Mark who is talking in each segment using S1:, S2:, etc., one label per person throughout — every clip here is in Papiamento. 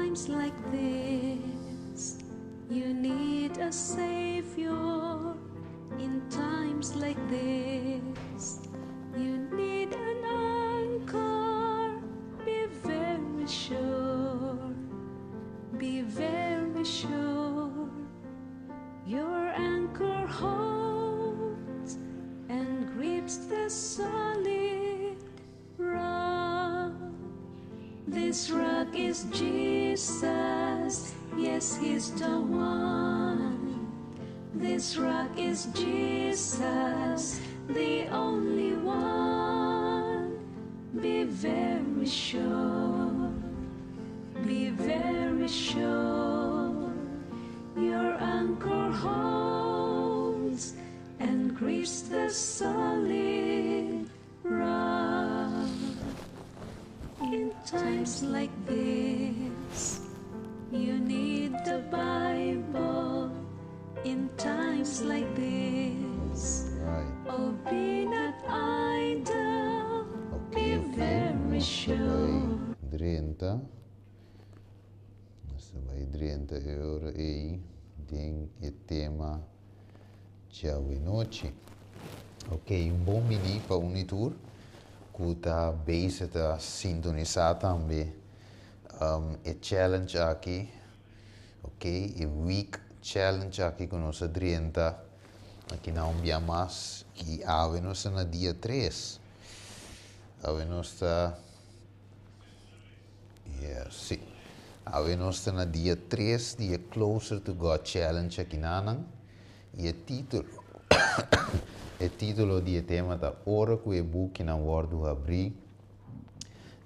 S1: times like this, you need a savior. In times like this, you need an anchor. Be very sure, be very sure. Your anchor holds and grips the solid rock. This rock is Jesus, yes, He's the one. This rock is Jesus, the only one. Be very sure, be very sure. Your anchor holds and grips the solid rock. In times like this, you need the Bible. In times like this, oh, be not idle, be very
S2: Nos
S1: sure.
S2: bai drenta. Nos bai drenta e ora ei den e tema djawe nochi. Ok, un bon bini pa un i tur ku ta bezig ta sintonisá tambe e challenge aki. Ok, e week challenge aki ku nos a drenta aki na un bia mas i awe nos ta na dia 3. Awe nos ta, yeah, sí. Awe nos ta na dia 3 di e Closer to God Challenge aki nanan. I e título di e tema ta "Ora ku e bukinan wòrdu habrí,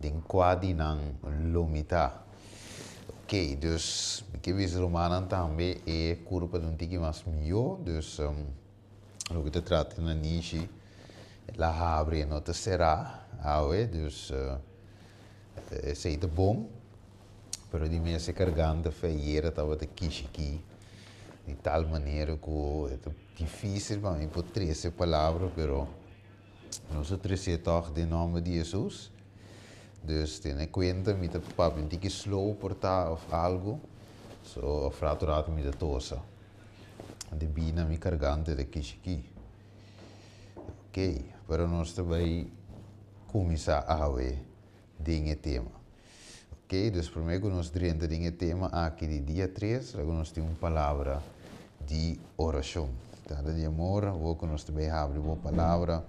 S2: den kua di nan lo mi ta?" Ok, dus mi ke bisa rumannan tambe e kurpa ta un tiki mas mihó, dus loke ta trata na nishi, el a habri e no ta será awe, dus esei ta bon, pero di mes e garganta feyera tabata kishiki di tal manera ku ta difísil pa mi por trese palabra, pero nos a trese tòg den nòmber di Hesus. Dus tene kuenta, mi ta papia un tiki slow por ta òf algu, so òf ratu ratu mi ta tosa. Debí na mi garganta ta kishiki. Ok, pero nos ta bai kuminsá awe den e tema. Ok, dus promé ku nos drenta den e tema aki di dia 3, laga nos tin un palabra di orashon. Tata di amor, awor ku nos ta bai habri bo palabra,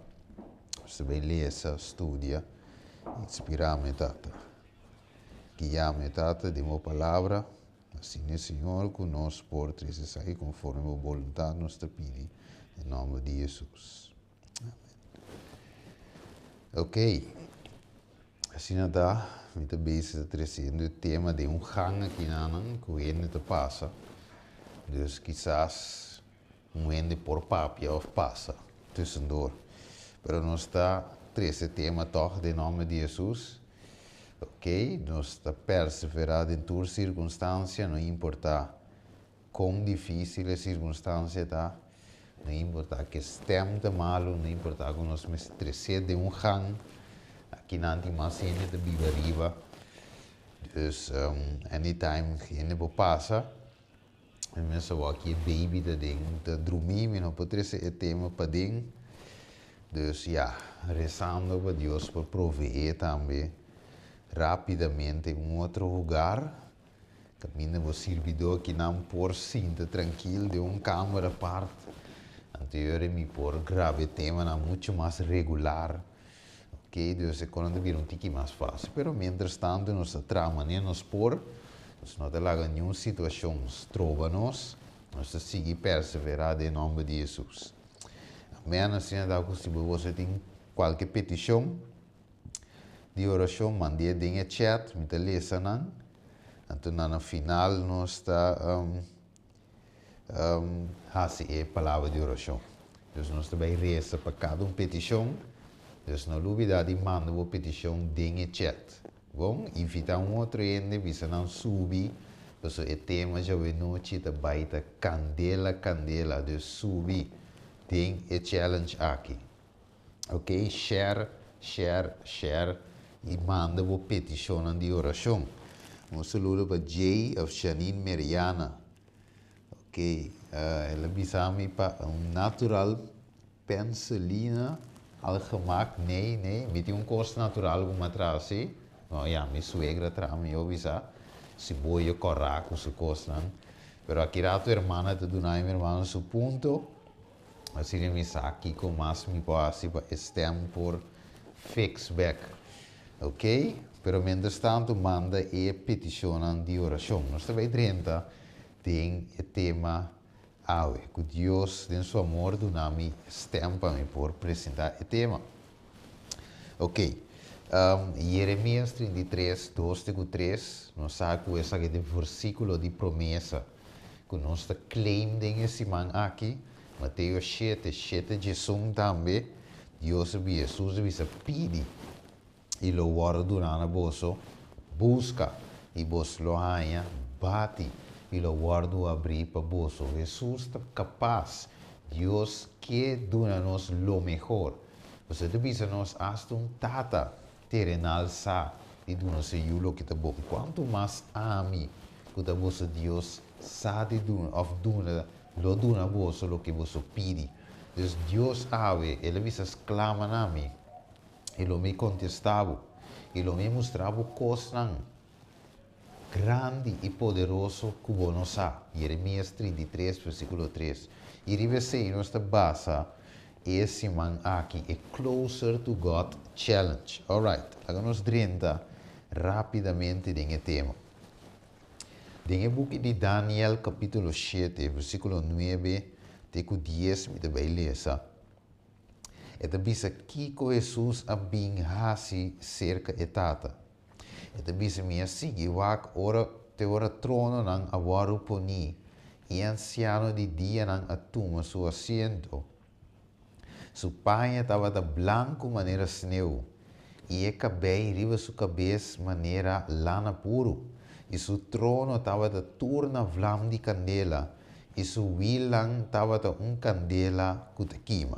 S2: nos ta bai lesa, studia, inspirá mi, Tata. Guia mi, Tata, den bo palabra, asina, Señor, ku nos por trese esaki konforme bo boluntat, nos ta pidi, den nòmber di Hesus. Amèn. Ok, asina ta, mi ta bezig ta tresiendo e tema di un gang aki nanan, ku hende ta pasa. Dus kisas un hende por papia òf pasa tussendoor. Pero nos ta trese tema tòg den nòmber di Hesus. Ok, nos ta perseverá den tur sirkunstansia, no importá kon difísil e sirkunstansia ta, no importá ku stèm ta malu, no importá ku nos mester trese den un gang, aki nan tin mas hende ta biba riba. Dus anytime hende por pasa, mi mes aki e baby ta den ta drumí, mi no por trese e tema paden. Dus ja, rezando pa Dios por proveé tambe rápidamente un otro lugar. Kaminda bo sirbidó akinan por sinta trankil den un kamber apart. Anto mi por graba e temanan muchu mas regular. Ok, dus e kos ta bira un tiki mas fásil. Pero mientras tanto nos ta traha manera nos por, nos no ta laga ningun situashon stroba nos, nos ta sigui perseverá den nòmber di Hesus. Amèn. Asina ta ku si bo tin kualke petishon di orashon, mand'é den e chat, mi ta lesa nan. Anto na final nos ta hasi e palabra di orashon. Dus nos ta bai resa pa kada un petishon. Dus no lubidá di manda e petishon den e chat. Bon, invitá un otro hende, bisa nan subi, pasobra e tema djawe nochi ta bai ta kandela, kandela, dus subi den e challenge aki. Ok, share, share, share i manda e petishon di orashon. Un saludo pa Jay of Janine Meriana. Ok, el a bisa mi pa un natural penicilline al gemaakt. Nee, nee, mi tin un kos natural ku mi a traha si. No, ya, mi suegra a traha mi yo bisa. Siboyo kòrá ku su kosnan. Pero aki rato hermana ta duna mi hermano su punto. Asina mi sa kiko mas mi por hasi pa e stem por fix bek. Ok, pero mientras tanto manda e petishonnan di orashon. Nos ta bai drenta den e tema awe. Ku Dios den su amor duna mi stem pa mi por presentá e tema. Ok, Jeremias 33, 2 te ku 3, nos sa ku esaki ta e versíkulo di promesa ku nos ta claim den e siman aki. Mateo 7, 7 djesun tambe, Dios a bisa, Hesus a bisa, Pidi, i lo wòrdu duná na boso, buska, i boso lo haña, bati, i lo wòrdu abrí pa boso. Hesus ta kapas. Dios ke duna nos lo mehor. Pasobra e ta bisa nos asta un tata terenal sa di duna su yu loke ta bon. Kuantu mas ami, ku ta boso Dios, sa di duna òf duna lo duna boso loke boso pidi. Dus Dios awe, el a bisa, Sklama na mi, i lo mi kontestá bo, i lo mi mustra bo kosnan grandi i poderoso ku bo no sa. Jeremias 33, versíkulo 3. I riba esei nos ta basa e siman aki e Closer to God Challenge. Alright, laga nos drenta rápidamente den e tema. Den e buki di Daniel kapítulo 7, versíkulo 9 te ku 10 mi ta bai lesa. E ta bisa kiko Hesus a bin hasi serka e Tata. E ta bisa, Mi a sigui wak ora te ora trononan a wòrdu poní i e ansiano di dianan a tuma su asiento. Su paña tabata blanku manera sneu, i e kabei riba su kabes manera lana puru, i su trono tabata tur na vlam di kandela, i su wielnan tabata un kandela ku ta kima.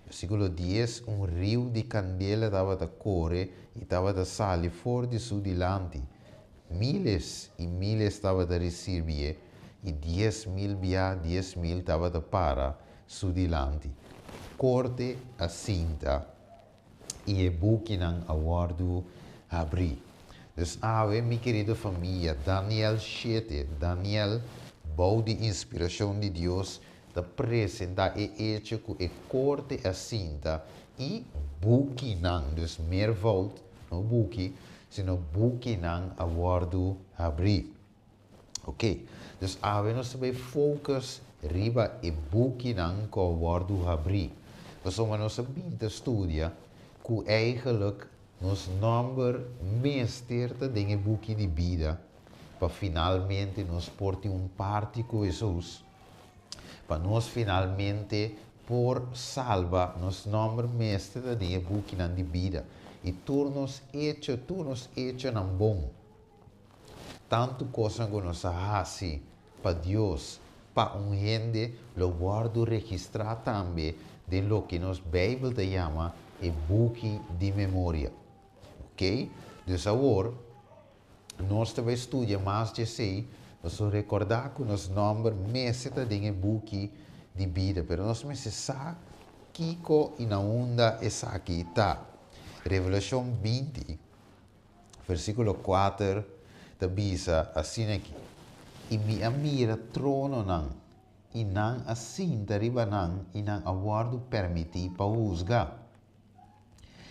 S2: Versíkulo 10, Un riu di kandela tabata kore i tabata sali for di su dilanti. Míles i míles tabata risirbié, i 10,000 bia 10,000 tabata para su dilanti. Korte a sinta i e bukinan a wòrdu habrí. Dus awe, mi kerido famia, Daniel 7, Daniel, bou di inspirashon di Dios, ta presentá e echo ku e korte a sinta i bukinan, dus meervoud, no buki, sino bukinan a wòrdu habrí. Ok, dus awe nos ta bai focus riba e bukinan ku a wòrdu habrí. Pasobra nos a bin ta studia ku eigenlijk nos nòmber mester ta den e buki di bida pa finalmente nos por tin un parti ku Hesus, pa nos finalmente por salba, nos nòmber mester ta den e bukinan di bida. I tur nos echo, tur nos echonan bon. Tantu kosnan ku nos a hasi pa Dios, pa un hende, lo wòrdu registrá tambe den loke nos Beibel ta yama e buki di memoria. Oke? Dus awor, nos ta bai studia mas di esei, pasobra rekordá ku nos nòmber mester ta den e buki di bida, pero nos mester sa kiko i na unda esaki ta. Revelashon 20. Versíkulo 4 ta bisa asina aki, I mi a mira trononan, i nan a sinta riba nan, i nan a wòrdu permití pa husga.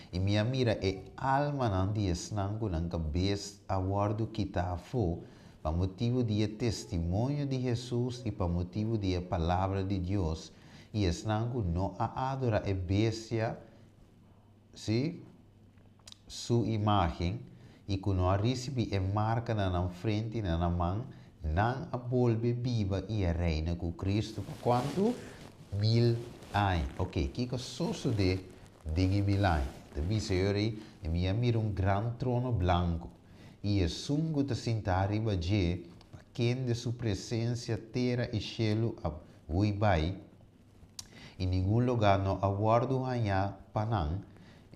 S2: I mi a mira e almanan di esnan ku nan kabes a wòrdu kitá afó pa motibu di e testimonio di Hesus i pa motibu di e palabra di Dios, i esnan ku no a adorá e bestia, Sí, su imágen, i ku no a risibí e marka na nan frente i na nan man, nan a bolbe biba i a reina ku Kristu pa kuantu? 1000 aña. Oke, kiko a sosodé den e 1000 aña? Ta bisa e ora ei, I mi a mira un gran trono blanku, i esun ku ta sintá riba dje, pa kende su presensia tera i shelu a hui bai, i ningun lugá no a wòrdu hañá pa nan.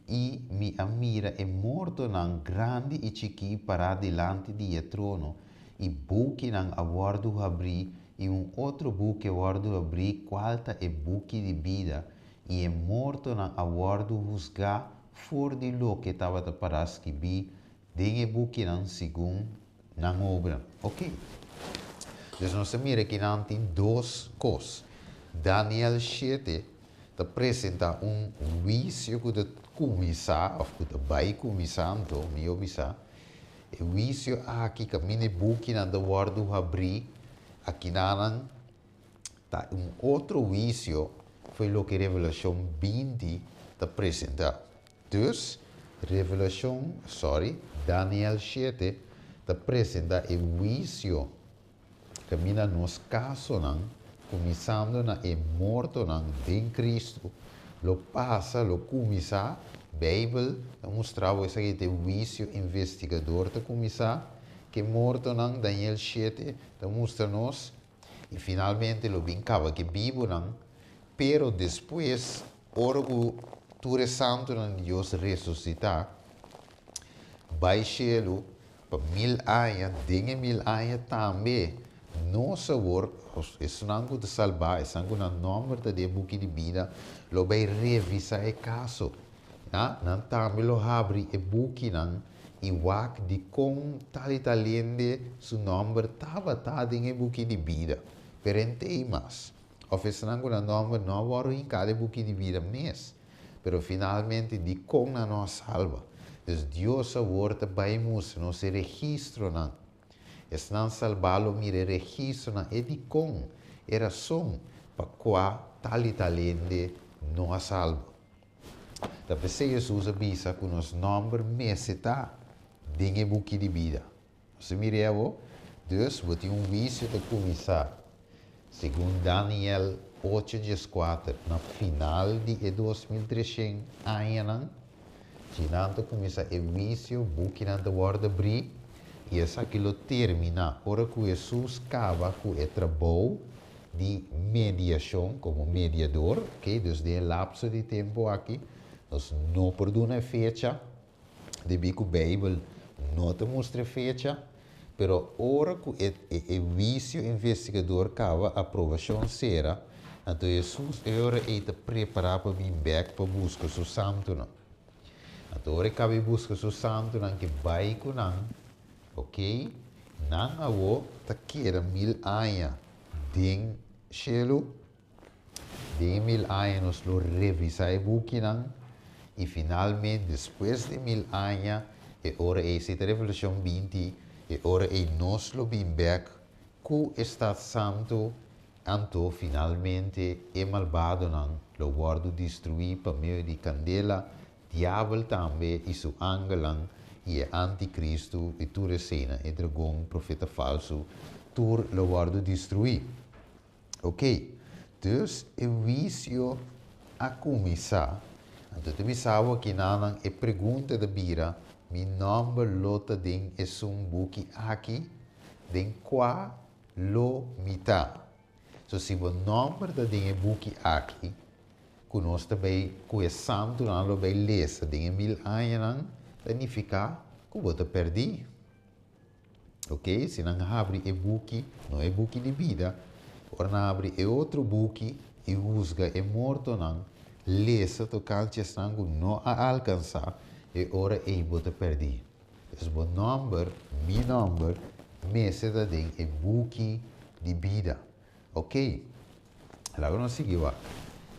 S2: I mi a mira e mortonan, grandi i chikí, pará dilanti di e trono, i bukinan a wòrdu habrí, i un otro buki a wòrdu habrí, kual ta e buki di bida, i e mortonan a wòrdu husgá for di loke tabata pará skibí den e bukinan segun nan obra. Ok. Dus nos ta mira akinan tin dos kos. Daniel 7 ta presentá un huisio ku ta kuminsá òf ku ta bai kuminsá anto, mihó bisá, e huisio aki kaminda e bukinan ta wòrdu habrí, akinanan ta un otro huisio fo'i loke Revelashon 20 ta presentá. Dus, Revelashon, sorry, Daniel 7 ta presentá e huisio kaminda nos kasonan, kuminsando na e mortonan den Kristu, lo pasa, lo kuminsá. Beibel ta mustra bo esaki ta e huisio investigador ta kuminsá ku e mortonan, Daniel 7 ta mustra nos, i finalmente lo bin kaba ku e bibunan, pero despues ora ku tur e santunan di Dios resusitá, bai shelu pa 1000 aña, den e 1000 aña tambe nos awor, esnan ku ta salbá, esnan ku nan nòmber ta den e buki di bida, lo bai revisá e kaso. Ya, nan tambe lo habri e bukinan i wak dikon tal i tal hende su nòmber tabata den e buki di bida, pero entei mas. Òf esnan ku nan nòmber no a wòrdu hinká den e buki di bida mes, pero finalmente dikon nan no a salba. Dus Dios awor ta bai mustra nos e registronan. Esnan salbá lo mira e registronan e dikon, e rason pa kua tal i tal hende no a salba. Ta p'esei Hesus a bisa ku nos nòmber mester ta den e buki di bida. Nos a mir'é awor? Dus, bo tin un huisio ta kuminsá, segun Daniel 8:14, na final di e 2300 añanan. Djinan ta kuminsá e huisio, bukinan ta wòrdu abrí, i esaki lo terminá ora ku Hesus kaba ku e trabou di mediashon komo mediador, ok, dus den e lapso di tempu aki nos no por duna e fecha, debí ku Beibel no ta mustra e fecha, pero ora ku e e huisio investigador kaba aprobashon sera, anto Hesus e ora ei ta prepará pa bin bèk pa buska su santunan. Anto ora e kaba di buska su santunan ke bai ku nan, ok, nan awo ta keda 1000 aña den shelu. Den e 1000 aña nos lo revisá e bukinan i finalmente despues di 1000 aña e ora ei, esei ta Revelashon 20, e ora ei nos lo bin bèk ku e stat santu, anto finalmente e malbadonan lo wòrdu destruí pa medio di kandela, diabel tambe i su angelnan i e antikristu i tur eseinan, e dragon, profeta falsu, tur lo wòrdu destruí. Ok, dus e huisio a kuminsá. Anto ta bisa bo kinanan e pregunta ta bira, Mi nòmber lo ta den esun buki aki? Den kua lo mi ta? So si bo nòmber ta den e buki aki, ku nos ta bai, ku e santunan lo bai lesa den e 1000 añanan, ta nifiká ku bo ta pèrdí. Ok, si nan habri e buki, no e buki di bida, ora nan habri e otro buki i husga e mortonan, lesa tokante esnan ku no a alkansá, e ora ei bo ta pèrdí. Dus bo nòmber, mi nòmber, mester ta den e buki di bida. Ok, laga nos sigui wak.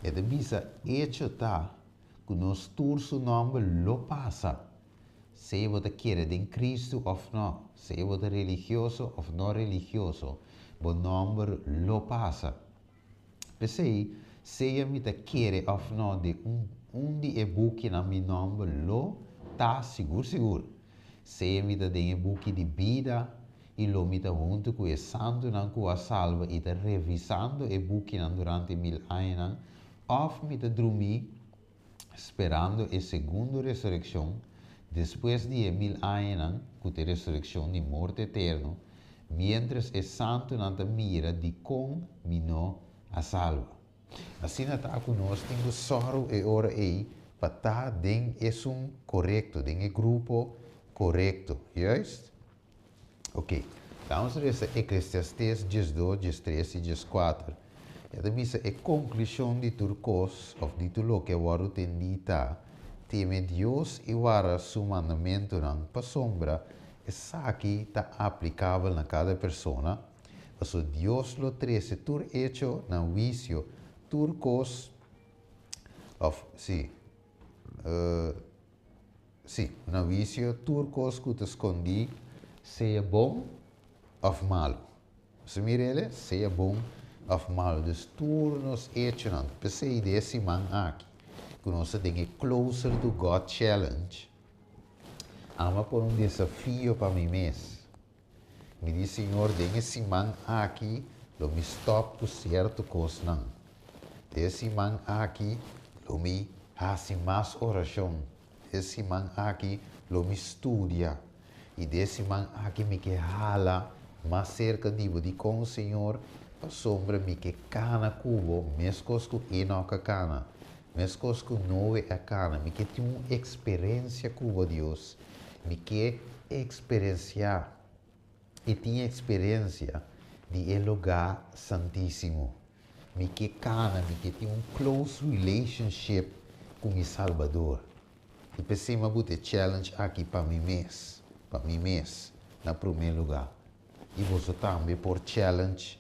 S2: E ta bisa, Echo ta ku nos tur su nòmber lo pasa. Sea bo ta kere den Cristo of no, sea bo ta religioso of no religioso, bo nomber lo pasa. P'esei, sea mi ta kere of no den un un di e bukinan mi nomber lo ta sigur sigur. Sea mi ta den e buki di bida i lo mi ta huntu ku e santunan ku a salba i ta revisando e bukinan durante e 1000 añanan, of mi ta drumí sperando e segundo resurekshon despues di e 1000 añanan ku ta e resurekshon di morto eterno, miéntras e santunan ta mira dikon mi no a salba. Asina ta ku nos tin ku sòru e ora ei Pa ta den esun korekto, den e grupo korekto. Juist? Ok. Ban lesa Eklesiastés 12, 13 i 14. E ta bisa e konklushon di tur kos, òf di tur loke a wòrdu tendí ta, teme Dios i warda su mandamentunan, pasombra esaki ta aplikabel na kada persona, paso Dios lo trese tur echo na huisio, tur kos, òf, sí, sí, na huisio, tur kos ku ta skondí, sea bon òf malu. Bo mira, sea bon òf malu. Dus tur nos echonan. P'esei e siman aki, ku nos tin e Closer to God Challenge, m'a pone un desafio pa mi mes. Mi di, Señor, den e siman aki, lo mi stòp ku sierto kosnan. Den e siman aki, lo mi hasi mas orashon. Den e siman aki, lo mi studia. I den e siman aki mi ke hala mas serka di bo, di kon, Señor, pasombra mi ke kana ku bo, meskos ku Enoch a kana, meskos ku Noe a kana, mi ke tin un eksperensia ku bo, Dios, mi ke eksperensiá i tin eksperensia di e lugá santísimo. Mi ke kana, mi ke tin un close relationship ku mi Salbador. I p'esei m'a pone e challenge aki pa mi mes, na promé lugá. I bo tambe por challenge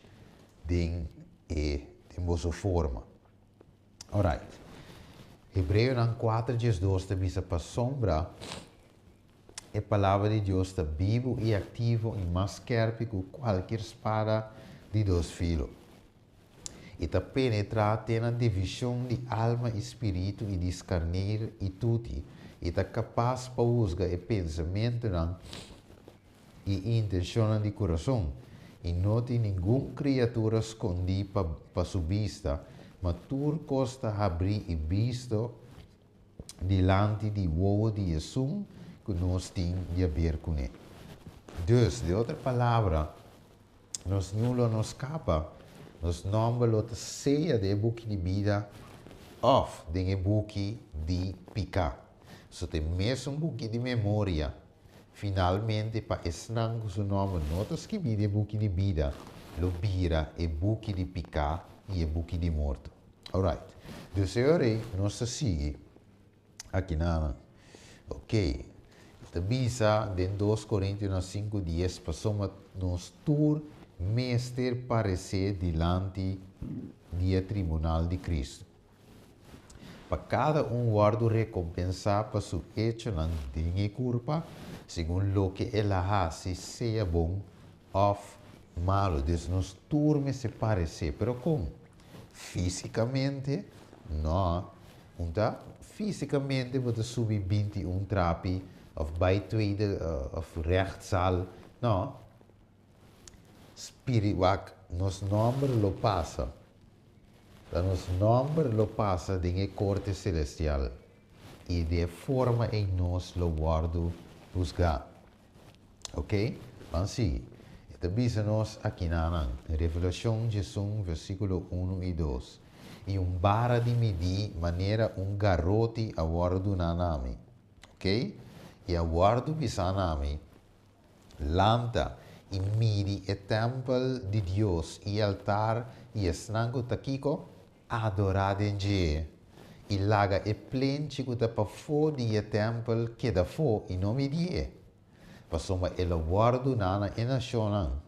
S2: den bo forma. Alright. Hebreonan 4, 2 ta bisa pasombra e palabra di Dios ta bibu i aktivo i mas skèrpi ku kualke spada di dos filo. I ta penetrá te na divishon di alma i spiritu i di skarnir i tuti. I ta kapas pa husga e pensamentunan i intenshonnan di kurason. I no tin ningun kriatura skondí pa su bista, ma tur kos ta habrí i bisto dilanti di wowo di Esun ku nos tin di haber kuné. Dus, den otro palabra, nos no lo skapa, nos nòmber lo sea den buki di bida òf den buki di piká. So tin mesun buki di memoria. Finalmente, pa esnan ku su nòmber no ta skibí den buki di bida, lo bira e buki di piká i e buki di morto. Alright. Dus awor nos ta sigui aki na. Ok. Ta bisa den 2 Korintionan 5, 10, pasobra nos tur mester paresé dilanti di tribunal di Kristu. Pa kada un wòrdu rekompensá pa su echonan den kurpa, segun loke el a hasi, sea bon òf malu. Dus nos tur mester paresé, pero kon? Físikamente, no. Anto, físikamente bo ta subi 21 trapi, òf bai tweede, òf rechtszaal. No. Spiritual, nos nòmber lo pasa. Da nos nòmber lo pasa den korte selestial. I di forma ei nos lo wòrdu husgá. Ok? Ban sigui. Ta bisa nos aki na Revelashon 1, versíkulo 1 i 2. I un bara di midi manera un garoti a wòrdu duná na mi. Ok? I a wòrdu bisá na mi. Lanta i midi e tèmpel di Dios i altar i esnan ku ta kiko adorá den dje. I laga e plenchi ku ta pafó di e tèmpel keda afó i no midié. Pasobra e lo wòrdu duná na e nashonnan.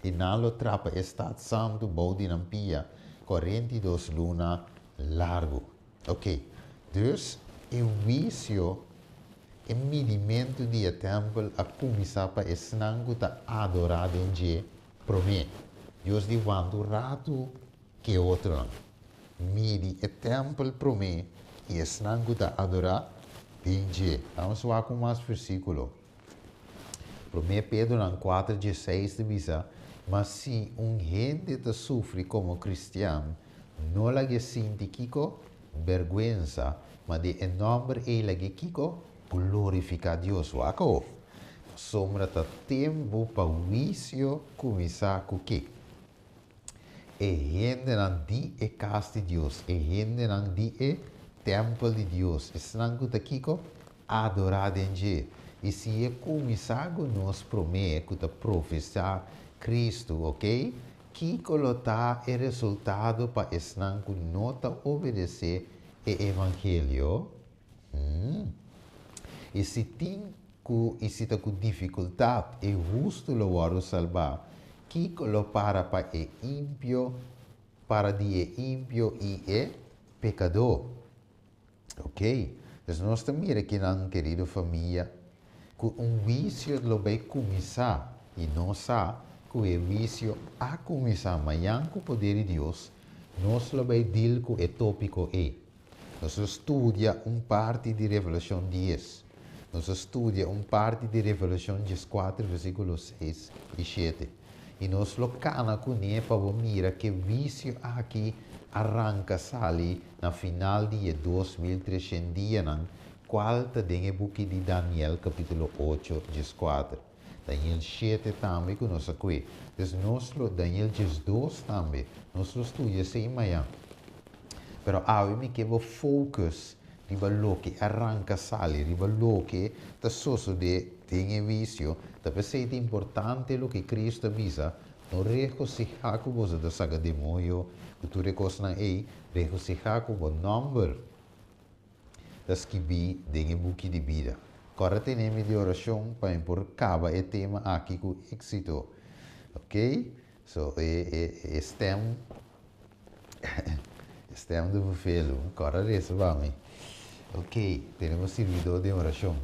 S2: I nan lo trapa e stat santu bou di nan pia 42 luna largu. Ok. Dus e huisio e midimentu di e tèmpel a kuminsá pa esnan ku ta adorá den dje promé. Dios di wanta un ratu ku otro. Midi e tèmpel promé i esnan ku ta adorá den dje. Ban wak mas versíkulo. 1 Pedro 4, 16 ta bisa, ma si un hende ta sufri komo kristian, no lag'é sinti kiko bèrgwensa, ma den e nòmber ei lag'é kiko glorifiká Dios. Wak. Pasobra ta tempu pa huisio kuminsá ku ke? E hendenan di e kas di Dios, e hendenan di e Tèmpel di Dios, esnan ku ta kiko? Adorá den dje. I si e kuminsá ku nos promé ku ta profesá Kristu, ok, kiko lo ta e resultado pa esnan ku no ta obedesé e evangelio? Hmm. I si tin ku i si ta ku difikultat e hustu lo wòrdu salbá, kiko lo para pa e impio, para di e impio i e pekadó? Ok, dus nos ta mira akinan, kerido famia, ku un huisio lo bai kuminsá, i nos sa ku e huisio a kuminsá mañan. Ku poder di Dios, nos lo bai deal ku e tópiko ei. Nos lo studia un parti di Revelashon 10. Nos lo studia un parti di Revelashon 14, versíkulo 6 i 7. I nos lo kana kuné pa bo mira ku huisio aki a ranka sali na final di 2300 dianan, kual ta den e buki di Daniel kapítulo 8, 4. Daniel 7 tambe ku nos a kue. Dus nos lo, Daniel 2 tambe, nos lo studia esei mañan. Pero awe mi ke bo focus riba loke a ranka sali, riba loke ta sosodé den e huisio. Ta p'esei ta importante loke Kristu a bisa: no regosihá ku boso ta saka demoño, ku tur e kosnan ei, regosihá ku bo nòmber ta skibí den e buki di bida. Kòrda tene mi den orashon pa mi por kaba e tema aki ku éksito. Ok? So, e stem di vervelu. Kòrda resa pa mi. Ok, tene bo sirbidó den orashon.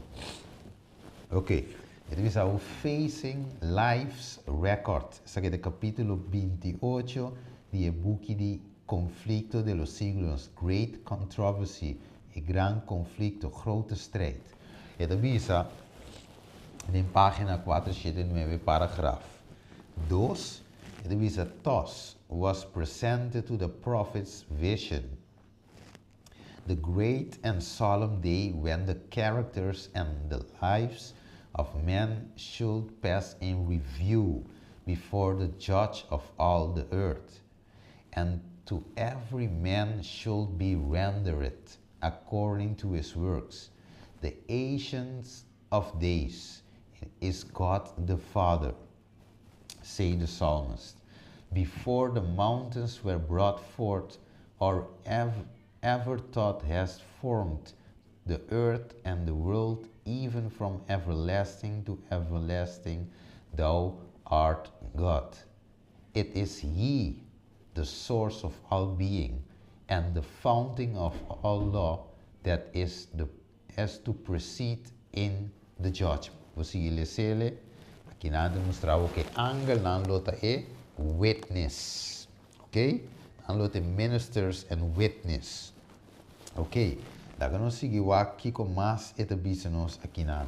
S2: Ok, e ta bisa Facing Life's Record. Esaki ta kapítulo 28 di e buki di Conflicto de los Siglos, Great Controversy, e gran konflikto, grote strijd. E ta bisa, na página 479, paragraf 2, e ta bisa: "Thus was presented to the prophet's vision the great and solemn day when the characters and the lives of men should pass in review before the judge of all the earth, and to every man should be rendered according to his works. The Ancient of Days is God the Father," say the psalmist, "before the mountains were brought forth, or ever thought has formed the earth and the world, even from everlasting to everlasting, thou art God. It is He, the source of all being and the fountain of all law, that is the as to proceed in the judgment." Bo sigui les'é, aki nan ta mustra ku angelnan lo ta e witness. Ok? Nan lo ta ministers and witness. Ok? Laga nos sigui aki ku mas e ta bisa nos akinan.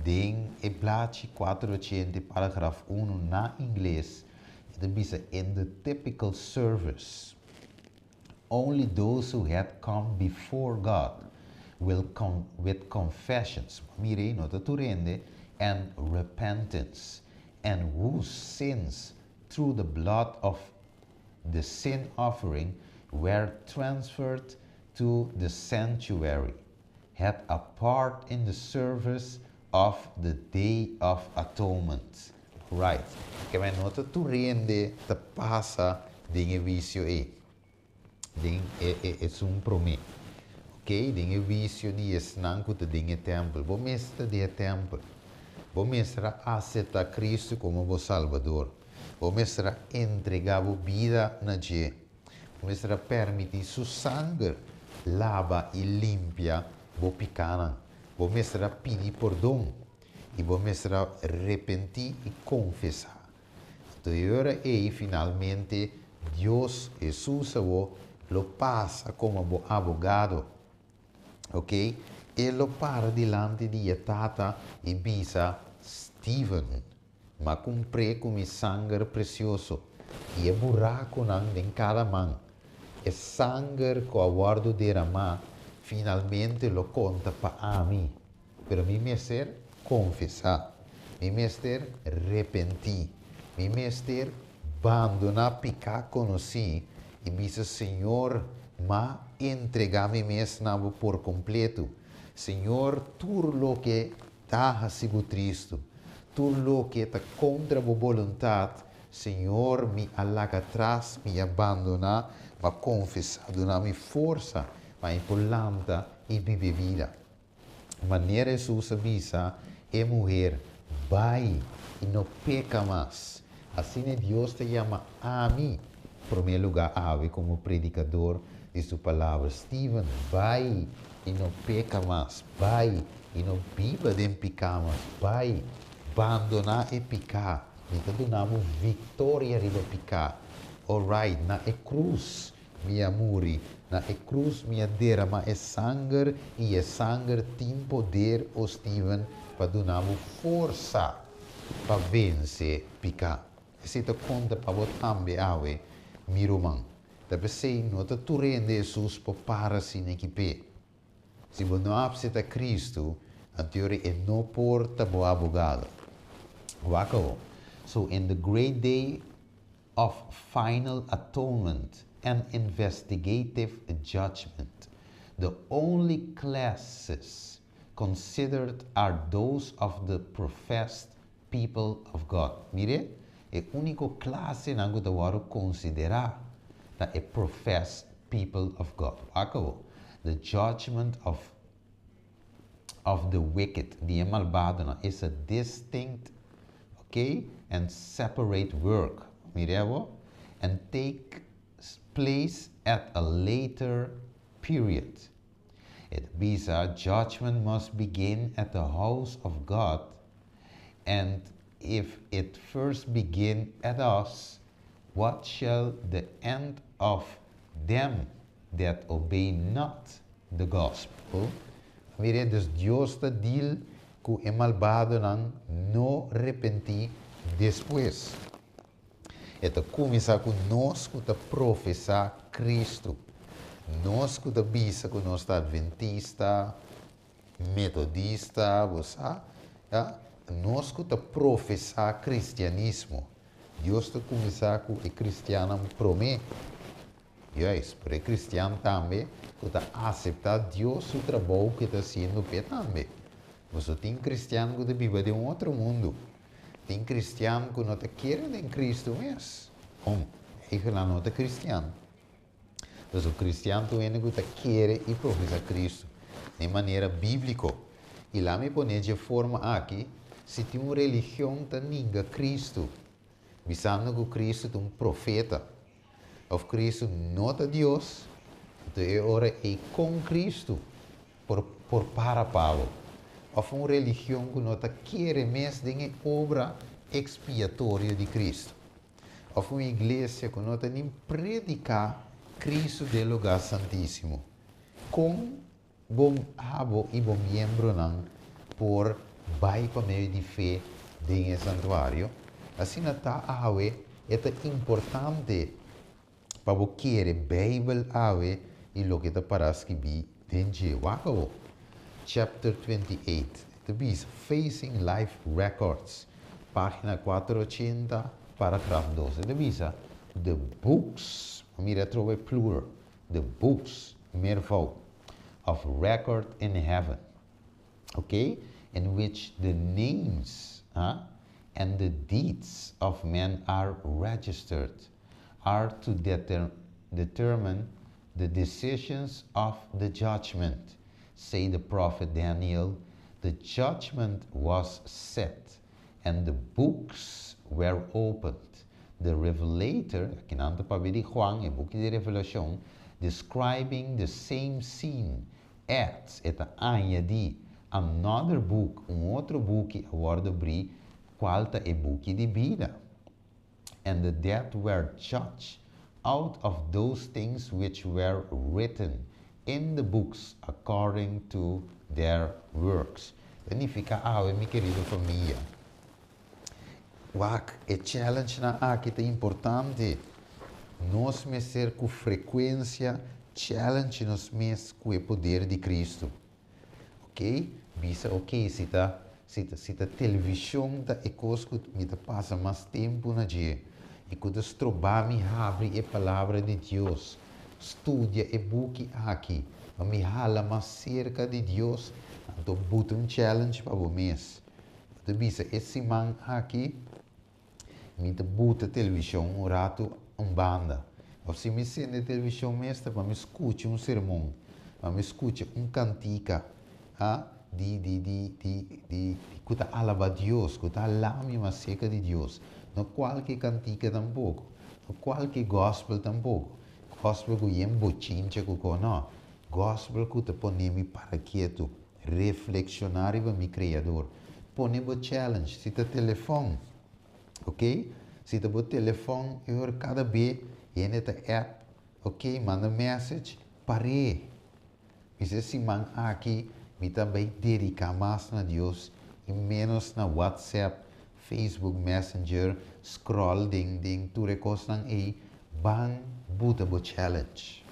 S2: Den e blachi 480, paragraf 1 na ingles, e ta bisa: "In the typical service, only those who had come before God will come with confessions," mira, no ta tur hende, "and repentance, and whose sins through the blood of the sin offering were transferred to the sanctuary, had a part in the service of the Day of Atonement." Right. Ke men no ta tur hende ta pasa den e huisio ei. Den e esun promé. Ok? Den e huisio di esnan ku ta den e tèmpel. Bo mester ta den e tèmpel. Bo mester aseptá Kristu komo bo Salbador. Bo mester entregá bo bida na dje. Bo mester permití su sanger laba i limpia bo pikánan. Bo mester pidi pordon. I bo mester arepentí i konfesá. Anto, ei finalmente Dios, Hesus, lo pasa komo bo abogado. Ok? E lo para dilanti di Tata i bisa: "Steven, m'a kumpr'é ku mi sanger presioso." I e burakunan den kada man. E sanger ku a wòrdu derhamá finalmente lo konta pa ami. Pero mi mester konfesá. Mi mester arepentí. Mi mester bandoná piká konosí i bisa: "Señor, M'a entregá mi mes na bo por kompleto. Señor, tur loke ta hasi bo tristu, tur loke ta kontra bo boluntat, Señor, mi a laga atras, mi a bandoná, m'a konfesá, duna mi forsa pa mi por lanta i biba e bida. Manera Hesus a bisa e muher, Bai i no peka mas. Asina Dios ta yama ami promé lugá awe komo predikador di Su Palabra. Steven, bai i no peka mas. Bai i no biba den piká mas. Bai, bandoná e piká. Mi ta duna bo viktoria riba piká. Alright, na e krus mi a muri, na e krus mi a derama e sanger i e sanger tin poder, o Steven, pa duna bo forsa pa vense piká. Esei ta konta pa bo tambe awe, mi ruman. Ta p'esei no ta tur hende Hesus por para asina aki p'e. Si bo no apseta Kristu, anto e no por ta bo abogado. Wak awor. So in the great day of final atonement and investigative judgment, the only classes considered are those of the professed people of God. Mira, e úniko klasenan ku ta wòrdu konsiderá ta e professed people of God. Wak awor. The judgment of the wicked, di e malbadonan, is a distinct, okay, and separate work. Mira awor. And takes place at a later period. E ta bisa, judgment must begin at the house of God, and if it first begin at us, what shall the end of them that obey not the gospel? Mira, dus Dios ta deal ku e malbadonan no repentí despues. E ta kuminsá ku nos ku ta profesá Kristu. Nos ku ta bisa ku nos ta adventista, metodista, bo sa, ja? Nos ku ta profesá kristianismo. Dios ta kuminsá ku e kristiannan promé. Juist, pero e kristian tambe ku ta aseptá Dios su trabou ku e ta hasiendo p'e tambe. Pasobra tin kristian ku ta biba den un otro mundu. Tin kristian ku no ta kere den Kristu mes. Bon, eigenlijk no ta kristian. Pasobra kristian ta un hende ku ta kere i profesá Kristu den manera bíbliko. I laga mi pone dje forma aki, si tin un religion ta ninga Kristu, bisando ku Kristu ta un profeta, òf Kristu no ta Dios, anto e ora ei kon Kristu por por para pa bo? Òf un religion ku no ta kere mes den e obra ekspiatorio di Kristu. Òf un iglesia ku no ta nin prediká Kristu den lugá santísimo. Kon bo abo i bo miembronan por bai pa medio di fe den e santuario? Asina ta awe, e ta importante pa bo kere Beibel awe i loke ta pará skibí den dje. Wak awor, chapter 28, ta bisa Facing Life Records, página 480, paragraf 2. E ta bisa, The books, mira atrobe plural, the books, meervoud, of record in heaven, okay, in which the names and the deeds of men are registered, are to determine the decisions of the judgment. Say the prophet Daniel, the judgment was set and the books were opened. The Revelator, akinan ta papia di Juan, e buki di Revelashon, describing the same scene, adds, e ta añadí, another book, un otro buki a wòrdu habrí, kual ta e buki di bida. And the dead were judged out of those things which were written in the books according to their works. Signifiká awe, mi kerido famia. Wak, e challenge nan aki ta importante. Nos mester ku frekuensia challenge nos mes ku e poder di Kristu. Ok? Bisa ok, si ta si ta si ta televishon ta e kos ku mi ta pasa mas tempu na dje i ku ta stroba mi habri e palabra di Dios. Studia e buki aki, pa mi hala mas serka di Dios. Anto buta un challenge pa bo mes. Bo ta bisa, e siman aki, mi ta buta televishon un ratu un banda. Òf si mi sende televishon mes ta pa mi skucha un sermon, pa mi skucha un kantika, a, di, di, di, di, di, ku ta alabá Dios, ku ta hala mi mas serka di Dios. No kualke kantika tampoko, no kualke gospel tampoko. Gospel ku yen bochincha ku ko, no. Gospel ku ta pone mi para ketu, reflekshoná riba mi Kreador. Pone bo challenge, si ta telefòn, ok? Si ta bo telefòn, e ora kada be hende ta app, ok, manda message, par'é. Bisa e siman aki mi ta bai dediká mas na Dios i ménos na WhatsApp, Facebook Messenger, scroll den den tur e kosnan ei, ban buta bo challenge.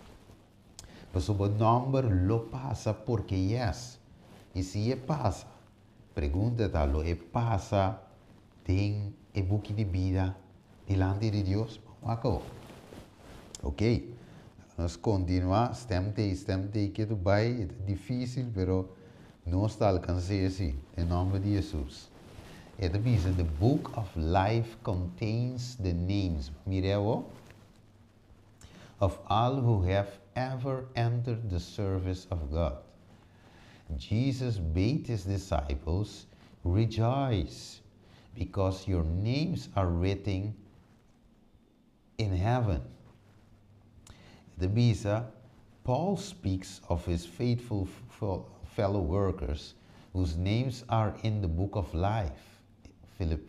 S2: Pasobra bo nòmber lo pasa porque yes. I si e pasa, pregunta ta lo e pasa den e buki di bida dilanti di Dios? Ban wak awor. Ok, nos kontinuá, stem t'ei, stem t'ei ketu bai, e ta difísil pero nos ta alkans'é si, den nòmber di Hesus. E ta bisa, The book of life contains the names, mir'é awor, of all who have ever entered the service of God. Jesus bade his disciples, Rejoice, because your names are written in heaven. E ta bisa, Paul speaks of his faithful fellow workers whose names are in the book of life.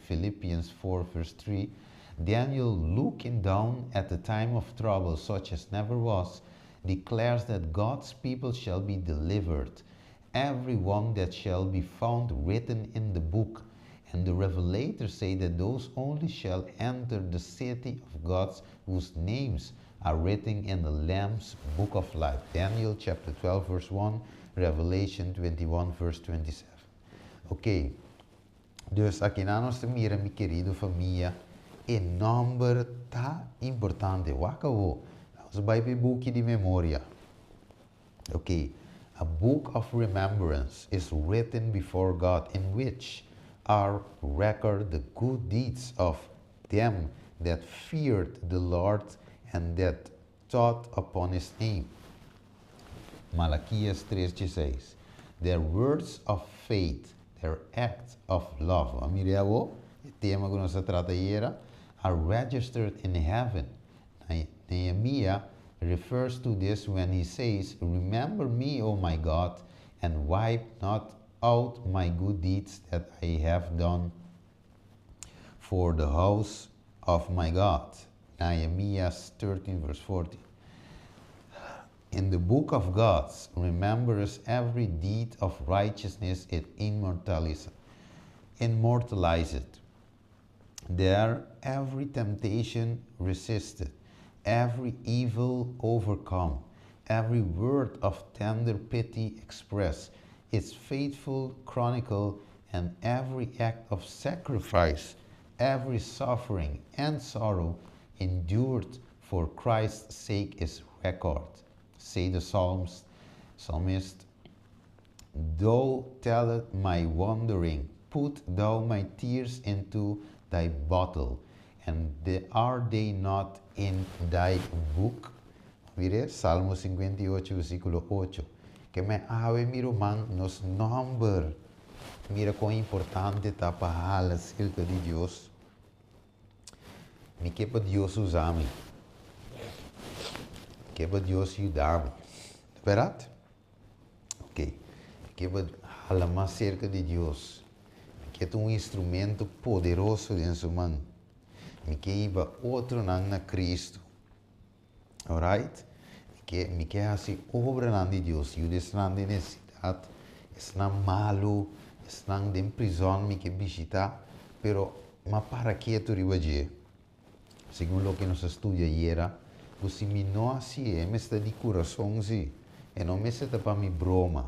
S2: Philippians 4 verse 3. Daniel, looking down at the time of trouble such as never was, declares that God's people shall be delivered, every one that shall be found written in the book. And the revelators say that those only shall enter the city of God whose names are written in the Lamb's book of life. Daniel chapter 12 verse 1, Revelation 21 verse 27. Ok, dus aki nos ta mira, mi kerido famia, e nòmber ta importante. Wak awor, nos bai pa e buki di memoria. Ok, a book of remembrance is written before God in which are recorded the good deeds of them that feared the Lord and that thought upon his name. Malaquias 3:16. Their words of faith, their acts of love. Mira awor, e tema ku nos a trata ayera, are registered in heaven. Nehemiah refers to this when he says, Remember me, O my God, and wipe not out my good deeds that I have done for the house of my God. Nehemiah 13 verse 14. In the book of God's remembrance every deed of righteousness it immortalized. There every temptation resisted, every evil overcome, every word of tender pity expressed, its faithful chronicle, and every act of sacrifice, every suffering and sorrow endured for Christ's sake is record. Say the psalmist, Thou tellest my wandering, put thou my tears into thy bottle, and are they not in thy book? Mira, Salmo 58, versíkulo 8. Ke men awe mi ruman nos nòmber. Mira kon importante ta pa hala serka di Dios. Mi ke pa Dios usa mi. Ke pa Dios yuda mi. Bèrdat? Ok. Mi ke pa hala mas serka di Dios. Mi ke ta un instrumento poderoso den su man. Mi ke hiba otronan na Kristu. Alright? Mi ke, mi ke hasi obranan di Dios. Yuda esnan den nesesidat, esnan malu, esnan den prizòn mi ke bishitá. Pero m'a para ketu riba dje. Segun loke nos a studia ayera, ku si mi no hasié, mester ta di kurason si. E no mester ta pa mi broma.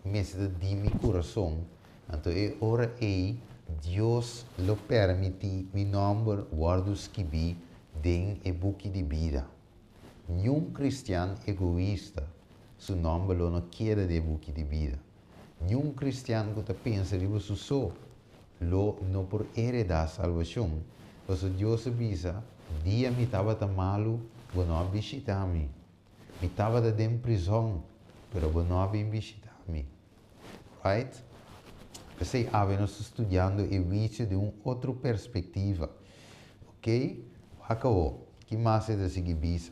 S2: E mester ta di mi kurason. Anto e ora ei Dios lo permití mi nòmber wòrdu skibí den e buki di bida. Niun kristian egoista su nòmber lo no keda den e buki di bida. Niun kristian ku ta pensa riba su so lo no por heredá salbashon, pasobra Dios a bisa, Dia mi tabata malu, bo no a bishitá mi. Mi tabata den prizòn, pero bo no a bin bishitá mi. Right? P'esei awe nos ta studiando e huisio den un otro perspektiva. Ok? Wak awo, ki mas e ta sigui bisa?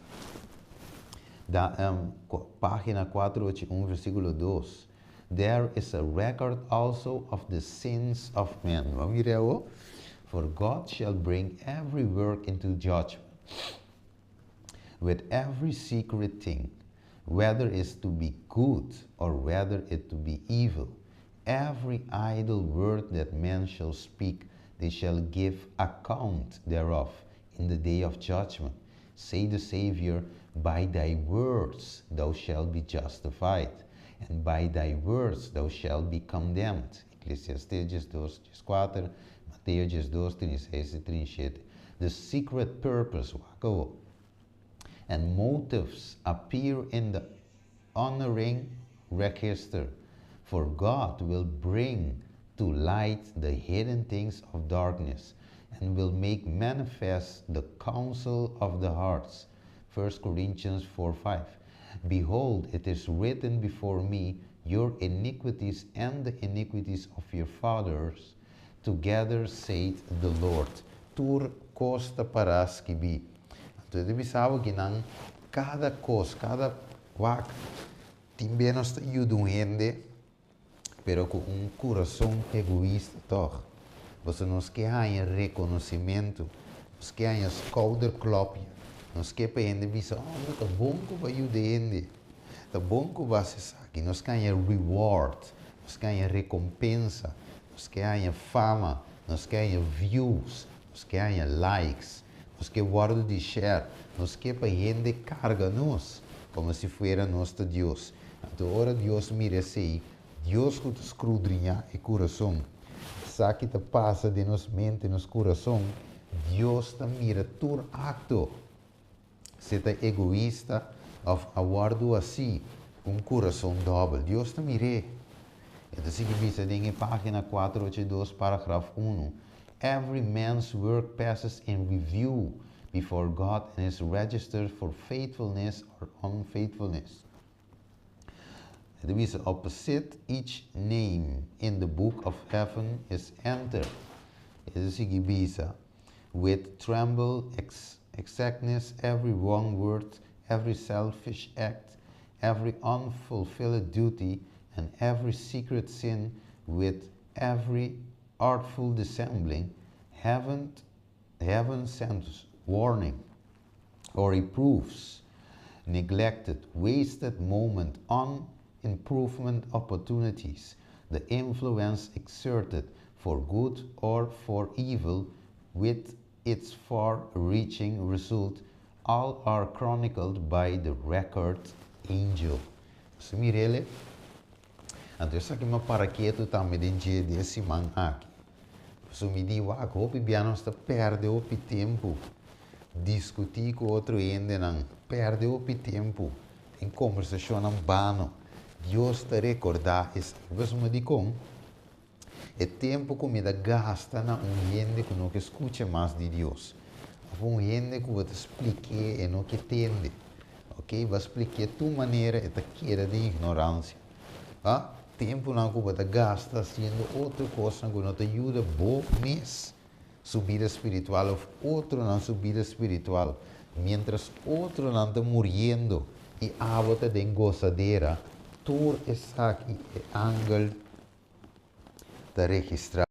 S2: Da, um, página 481, versíkulo 2. There is a record also of the sins of men. Bo a mira awo? For God shall bring every work into judgment with every secret thing, whether it's to be good or whether it to be evil. Every idle word that men shall speak, they shall give account thereof in the day of judgment. Say the Savior, By thy words thou shalt be justified, and by thy words thou shalt be condemned. Eclesiastes 2, 4, Mateo 2, 36 i 37. The secret purpose, wak awo, and motives appear in the honoring register, for God will bring to light the hidden things of darkness and will make manifest the counsel of the hearts. 1 Corinthians 4 5. Behold, it is written before me your iniquities and the iniquities of your fathers together, saith the Lord. Tur kos ta pará skibí. Anto e ta bisa bo kinan kada kos, kada wak, tin be nos ta yuda un hende, pero ku un kurason egoista tòg. Pasobra nos ke haña rekonosimentu, nos ke haña skouderklopje, nos ke pa hende bisa, Oh, ta bon ku bo a yuda hende, ta bon ku bo a hasi esaki. Nos ke haña reward, nos ke haña rekompensa, nos ke haña fama, nos ke haña views, nos ke haña likes, nos ke wòrdu di share, nos ke pa hende karga nos komo si fuera nos ta Dios. Anto ora Dios mira esei, Dios ku ta skrudriñá e kurason, sa ki ta pasa den nos mente, nos kurason, Dios ta mira tur akto, si ta egoista òf a wòrdu hasí ku un kurason dòbel. Dios ta mir'é. E ta sigui bisa den e página 482, paragraf 1, Every man's work passes in review before God and is registered for faithfulness or unfaithfulness. E ta bisa, Opposite each name in the book of heaven is entered. E ta sigui bisa, With tremble exactness every wrong word, every selfish act, every unfulfilled duty, and every secret sin with every artful dissembling, heaven, heaven sends warning or reproofs, neglected, wasted moment, unimprovement opportunities, the influence exerted for good or for evil with its far-reaching result, all are chronicled by the record angel. Bo mir'é? Anto esaki m'a para ketu tambe den dje di e siman aki. So mi di wak hopi bia nos ta pèrdè hopi tempu diskutí ku otro hendenan, pèrdè hopi tempu den kombersashonnan bano. Dios ta rekordá esaki. Pasobra dikon? E tempu ku mi ta gasta na un hende ku no ke skucha mas di Dios, òf un hende ku bo ta splik'é e no ke tende, ok, bo a splik'é tur manera e ta keda den ignoransia. A Tempunan ku bo ta gasta hasiendo otro kosnan ku no ta yuda bo mes su bida spiritual òf otronan su bida spiritual, miéntras otronan ta muriendo i abo ta den gosadera, tur esaki e angel ta registrá.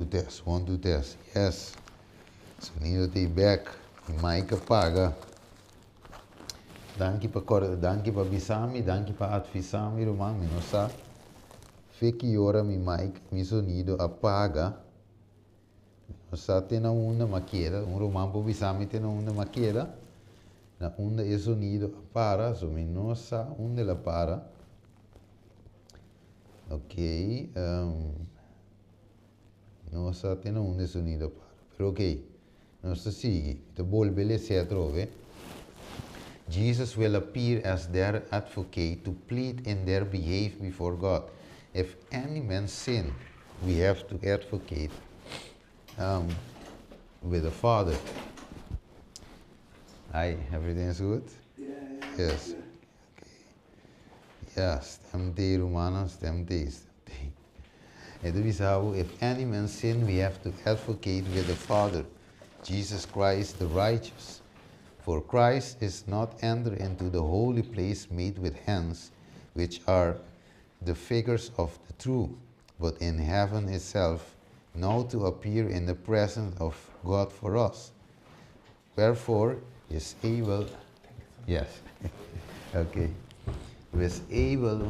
S2: Two test, one, two test. Yes. Sonido ta back. Mic a paga. Danki pa danki pa bisa mi, danki pa advisa mi, ruman, mi no sa. Fe ki ora mi mic, mi sonido a paga. No sa te na unda m'a keda. Un ruman por bisa mi te na unda m'a keda. Na unda e sonido a para, so mi no sa unda el a para. Ok, no sa te na unda e sonido a para. Pero ok, nos ta sigui. Ta bolbe lesa atrobe. Jesus will appear as their advocate to plead in their behalf before God. If any man sin, we have to advocate with the Father. Hi, everything is good?
S3: Yeah.
S2: Yes. Okay. Yeah, stem t'ei, rumannan, stem t'ei, stem t'ei. E ta bisa, if any man sin, we have to advocate with the Father, Jesus Christ the righteous. For Christ is not entered into the holy place made with hands, which are the figures of the true, but in heaven itself, now to appear in the presence of God for us. Wherefore is able, yes, okay, was able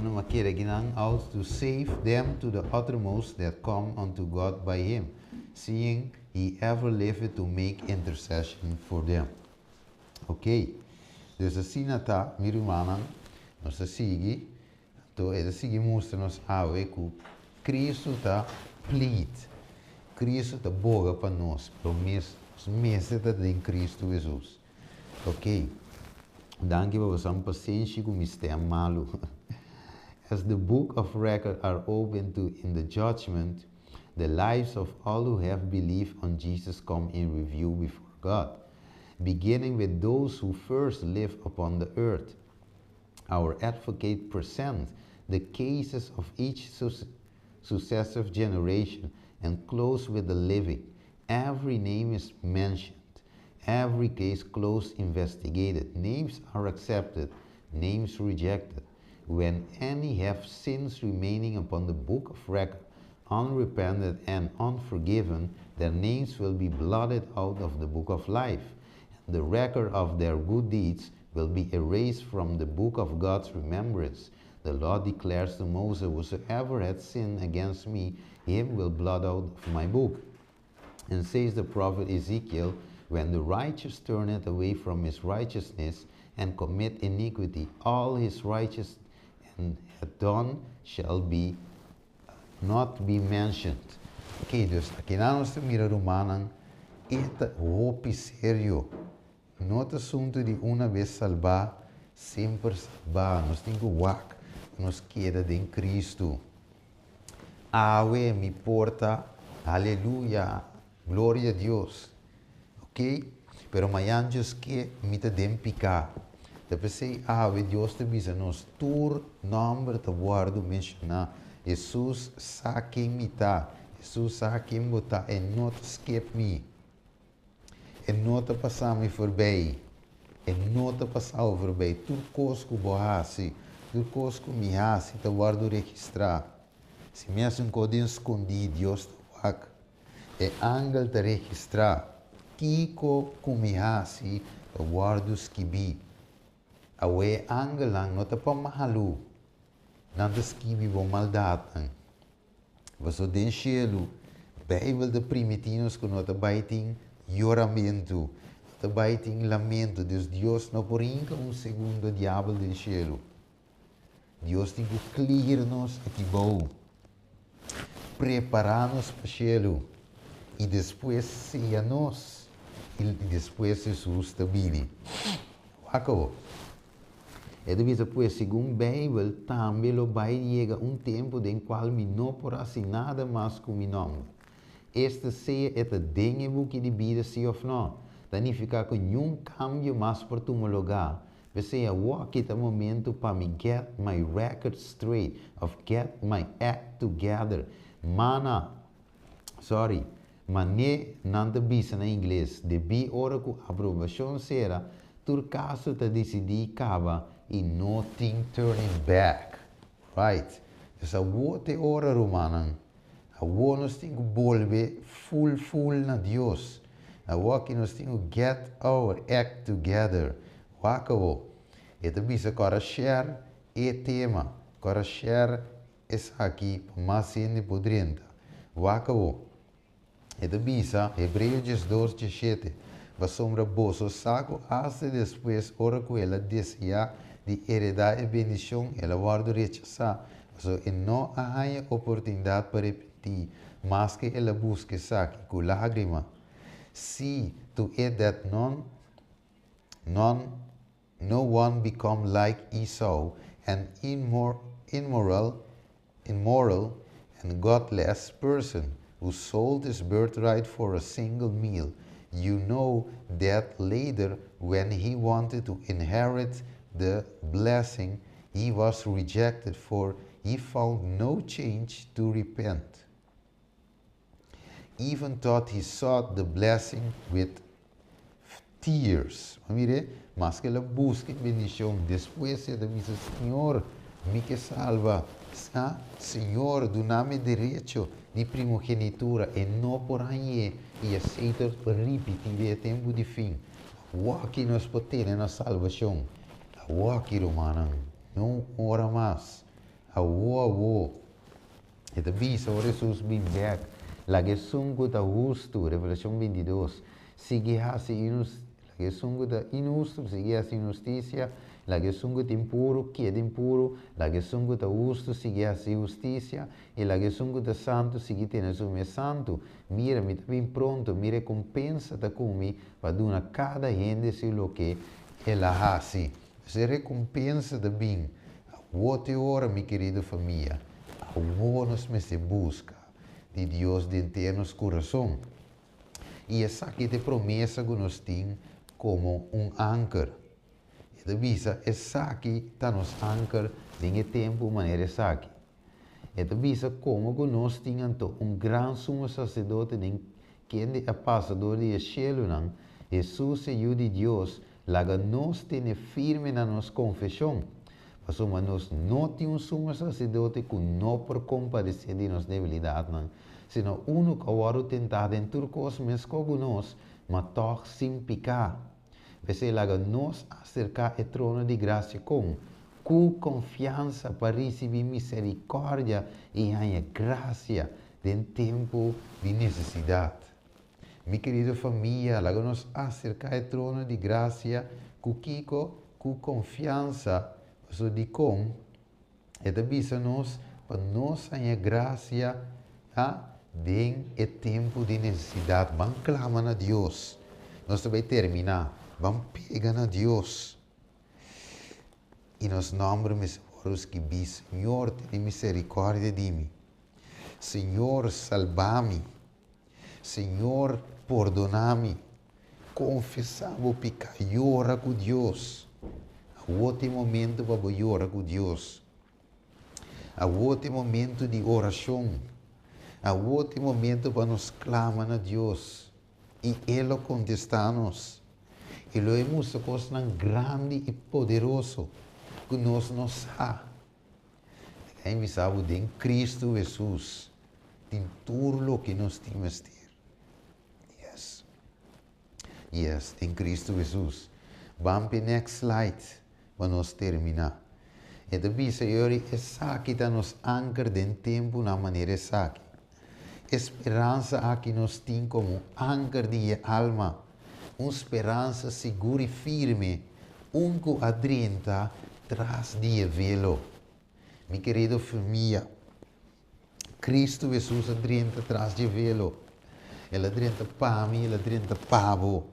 S2: out to save them to the uttermost that come unto God by him, seeing he ever liveth to make intercession for them. Ok, dus asina ta, mi rumannan, nos ta sigui, anto e ta sigui mustra nos awe ku Kristu ta plead, Kristu ta boga pa nos, pero mes, nos mester ta den Kristu Hesus. Ok, danki pa boso pasenshi ku mi stem malu. As the book of record are open to in the judgment, the lives of all who have believed on Jesus come in review before God, beginning with those who first lived upon the earth. Our advocate presents the cases of each successive generation and close with the living. Every name is mentioned, every case close investigated. Names are accepted, names rejected. When any have sins remaining upon the book of record, unrepented and unforgiven, their names will be blotted out of the book of life. The record of their good deeds will be erased from the book of God's remembrance. The Lord declares to Moses, whosoever had sinned against me, him will blot out of my book. And says the prophet Ezekiel, when the righteous turneth away from his righteousness and commit iniquity, all his righteous and had done shall be not be mentioned. Ok, dus aki nos ta mira, rumannan, e ta hopi serio. No ta asuntu di un bes salbá, semper salbá. Nos tin ku wak, nos keda den Kristu. Awe mi por ta, aleluya, gloria na Dios. Ok? Pero mañan Dios ke mi ta den piká. Ta p'esei awe Dios ta bisa nos tur nòmber ta wòrdu menshoná. Jesus sa ken mi ta. Jesus sa ken bo ta e no ta skip mi. E no ta pasa mi voorbij. E no ta pasa voorbij. Tur kos ku bo hasi, tur kos ku mi hasi, ta wòrdu registrá. Si mi hasi un kos skondí, Dios ta wak. E angel ta registrá. Kiko ku mi hasi, ta wòrdu skibí. Awe angelnan no ta pa malu. Nan ta skibi bo maldatnan. Paso den shelu, Beibel ta primintí nos ku no ta bai tin yoramentu, no ta bai tin lamento. Dus Dios no por hinka un segundo diabel den shelu. Dios tin ku clear nos aki bou. Prepará nos pa shelu. I despues seya nos. I despues Jesus ta bini. Wak. E ta bisa, pues, segun Beibel, tambe lo bai yega un tempu den kual mi no por hasi nada mas ku mi nòmber. Esta sea e ta den e buki di bida si òf no. Ta nifiká ku ningun kambio mas por tuma lugá. Sea aki ta momento pa mi get my record straight, of get my act together. Mana, sorry, manera nan ta bisa na ingles, debí ora ku aprobashon sera, tur kaso ta disidí kaba i no tin turning back. Right? Dus awor ta ora, rumannan. Awor nos tin ku bolbe full full na Dios. Awor aki nos tin ku get our act together. Wak awor. E ta bisa kòrda share e tema. Kòrda share esaki pa mas hende por drenta. Wak awor. E ta bisa, Hebreo 12, 17, Pasobra boso sa ku asta despues ora ku el a deseá di heredá e bendishon, el a wòrdu rechasá, pasobra e no a haña oportunidat pa repentí, maske el a buska esaki ku lágrima. See to it that none, none, no one become like Esau, an immoral, immoral and godless person who sold his birthright for a single meal. You know that later, when he wanted to inherit the blessing, he was rejected, for he found no chance to repent, even though he sought the blessing with tears. Mira, maske el a buska bendishon, despues el a bisa, Señor, mi ke salba. Ah, Señor, duna mi derecho di primogenitura e no por hañ'é i esei ta ripití den tempu di fin. Awor aki nos por tene nos salbashon. Awor aki, rumannan, no ora mas. Awor, awor. E ta bisa, ora Hesus bin bèk, laga esun ku ta hustu, Revelashon 22, sigui hasi inhus, laga esun ku ta inhustu, sigui hasi inhustisia, laga esun ku ta impuru, keda impuru, laga esun ku ta hustu, sigui hasi hustisia, i laga esun ku ta santu, sigui tene su mes santu. Mira, mi ta bin pronto, mi rekompensa ta ku mi pa duna kada hende segun loke el a hasi. E rekompensa ta bin. Awor ta ora, mi kerido famia, awor nos mester buska di Dios den nos kurason. I esaki ta e promesa ku nos tin komo un anker. E ta bisa, esaki ta nos anker den tempu manera esaki. E ta bisa komo ku nos tin un gran sumo saserdote den kende a pasa dor di shelunan, Hesus, Yu di Dios, laga nos tene firme na nos konfeshon. Pasobra nos no tin un sumo saserdote ku no por kompadesé di nos debilidatnan, sino unu ku a wòrdu tentá den tur kos meskos ku nos, ma tòg sin piká. P'esei laga nos aserká e trono di grasia ku konfiansa pa risibí miserikòrdia i haña grasia den tempu di nesesidat. Mi kerido famia, laga nos aserká e trono di grasia ku kiko, ku konfiansa, so di kon, e ta bisa nos, pa nos haña grasia, ta, den e tempu di nesesidat. Ban klama na Dios. Nos ta bai terminá. Ban pega na Dios. I nos nòmber mester skibí, Señor, tene miserikòrdia di mi. Señor, salba mi. Señor, pordoná mi. Konfesá bo piká, yora ku Dios. Awor ta momento pa yora ku Dios. Awor ta momento di orashon. Awor ta momento pa nos klama na Dios. I E lo kontestá nos. I lo e mustra kosnan grandi i poderoso ku nos no sa. I mi sa den Kristu Hesus tin tur loke nos tin mester. Yes. Yes, den Kristu Hesus. Ban pa next slide pa nos terminá. E ta bisa yori esaki ta nos anker den tempu na manera esaki. E speransa aki nos tin komo anker di alma. Un speransa sigur i firme, un ku a drenta tras di velo. Mi kerido famia, Kristu Hesus a drenta tras di velo. El a drenta pa mi, el a drenta pa bo.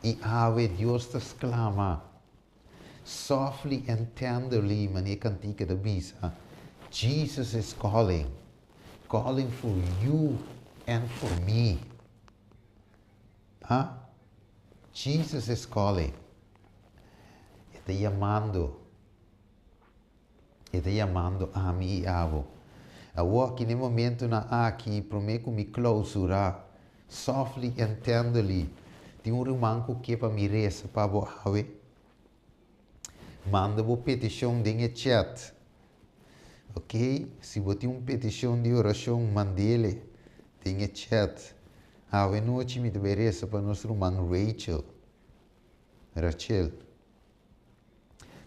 S2: I awe Dios ta sklama. Softly and tenderly, manera kantika ta bisa. Jesus is calling. Calling for you and for me. Huh? Jesus is calling. E ta yamando. E ta yamando ami i abo. Awor aki na e momentonan aki, promé ku mi klousurá, softly and tenderly, tin un ruman ku ke pa mi resa pa bo awe. Manda bo petishon den e chat. Ok, si bo tin un petishon di orashon, mand'é den e chat. Awe nochi mi ta bai resa pa nos ruman Rachel. Rachel.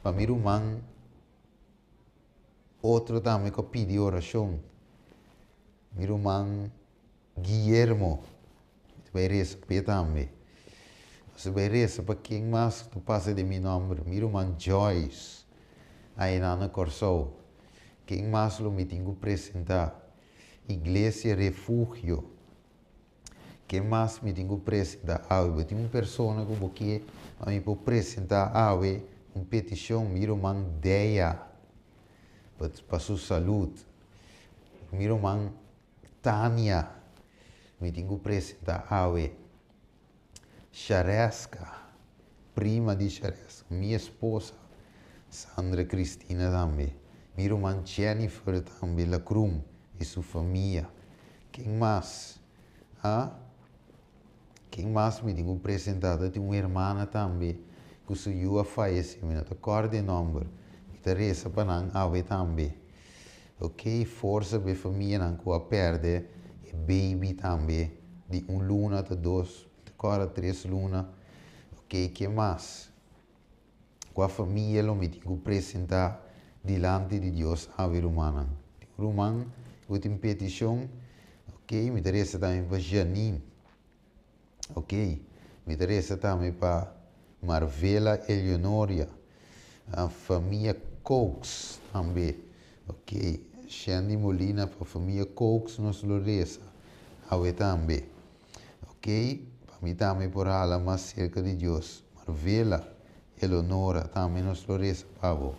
S2: Pa mi ruman otro tambe ku a pidi orashon. Mi ruman Guillermo. Mi ta bai resa p'e tambe. Nos ta bai resa pa ken mas ku ta pasa den mi nòmber. Mi ruman Joyce, ainan na Kòrsou. Ken mas lo mi tin ku presentá? Iglesia Refugio. Ken mas mi tin ku presentá awe? Bo tin un persona ku bo ke pa mi por presentá awe un petishon? Mi ruman Deya, pa su salud. Mi ruman Tania, mi tin ku presentá awe. Shareska, prima di Shareska, mi esposa, Sandra Cristina tambe, mi ruman Jennifer tambe, Lacrum i su famia. Ken mas? Ah? Ken mas mi tin ku presentá? Ta tin un hermana tambe ku su yu a fayesé, mi no ta kòrda e nòmber. Mi ta resa pa nan awe tambe. Ok, forsa pa e famianan ku a pèrdè e baby tambe di un luna ta dos, mi ta kòrda tres luna. Ok, ke mas? Kua famia lo mi tin ku presentá dilanti di Dios awe, rumannan? Tin un ruman ku tin petishon? Ok, mi ta resa tambe pa Janine. Ok, mi ta resa tambe pa Marvela Eleonoria, famia Cokes tambe. Ok, Shandy Molina pa famia Cokes nos lo resa awe tambe. Ok, pa mi tambe por hala mas serka di Dios. Marvela Eleonora tambe nos lo resa pa bo.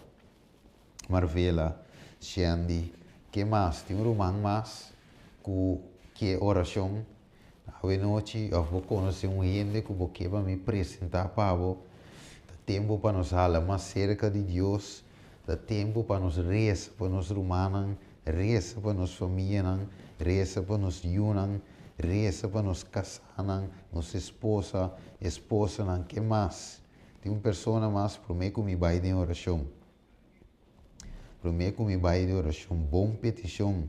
S2: Marvela, Shandy, ke mas? Tin un ruman mas ku ke orashon awe nochi òf bo konosé un hende ku bo ke pa mi presentá pa bo? Ta tempu pa nos hala mas serka di Dios. Ta tempu pa nos resa pa nos rumannan, resa pa nos famianan, resa pa nos yunan, resa pa nos kasánan, nos esposa, esposanan. Ke mas? Tin un persona mas promé ku mi bai den orashon. Promé ku mi bai den orashon, bon petishon,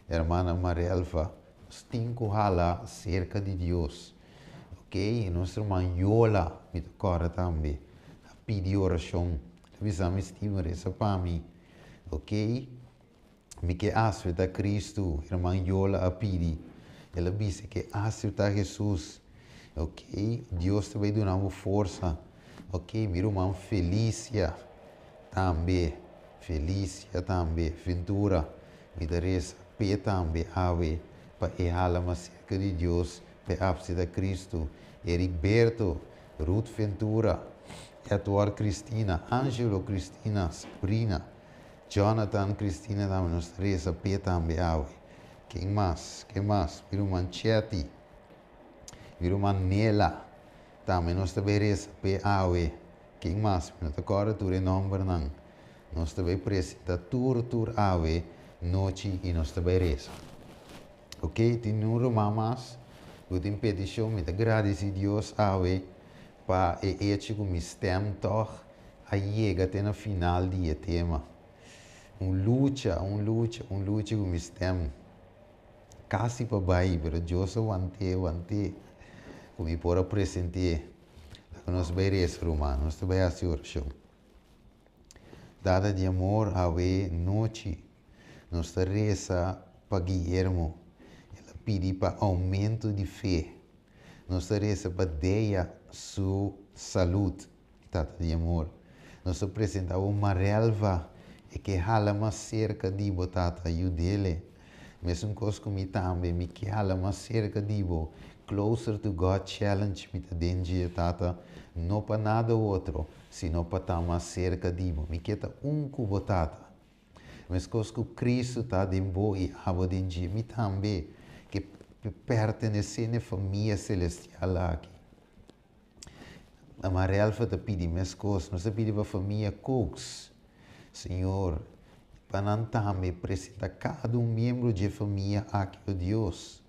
S2: hermana Marelva. Nos tin ku hala serka di Dios. Ok, nos ruman Yola, mi ta kòrda tambe, a pidi orashon. El a bisa mi, Steven, resa pa mi. Ok, mi ke aseptá Kristu, herman Yola a pidi. El a bisa ke aseptá Hesus. Ok, Dios ta bai duna bo forsa. Ok, mi ruman Felicia tambe, Felicia tambe, Ventura, mi ta resa p'e tambe awe pa e hala mas serka di Dios, p'e apseptá Kristu. Eriberto, Ruth Ventura, Edward Cristina, Angelo Cristina, Sabrina. Jonathan Cristina tambe nos ta resa p'e tambe awe. Ken mas? Ken mas? Mi ruman Chetty, mi ruman Nela tambe nos ta bay resa p'e awe. Ken mas? Mi no ta kòrda tur e nòmbernan. Nos ta bay presenta tur tur awe nochi i nos ta bay resa. Ok, tin un ruman mas ku tin petishon. Mi ta gradisí Dios awe pa e echo ku mi stèm tòg a yega te na final di e tema. Un lucha, un lucha, un lucha ku mi stem kasi pa bai, pero Dios a want'é, want'é ku mi por a present'é. Laga nos bai resa, ruman, nos ta bai hasi orashon. Tata di amor, awe nochi nos ta resa pa Guillermo. El a pidi pa aumento di fe. Nos ta resa pa Deya su salud. Tata di amor, nos ta presenta bo Marelva, e ke hala mas serka di bo, Tata, yud'ele. Mesun kos ku mi tambe, mi ke hala mas serka di bo. Closer to God Challenge mi ta den dje, Tata, no pa nada otro, sino pa ta mas serka di bo. Mi ke ta un ku bo, Tata. Meskos ku Kristu ta den bo i abo den dje, mi tambe ke pertenesé na e famia selestial aki. Ma Relfa ta pidi meskos. Nos ta pidi pa famia Cooks, Señor, pa nan tambe presenta kada un miembro dje famia aki, o Dios,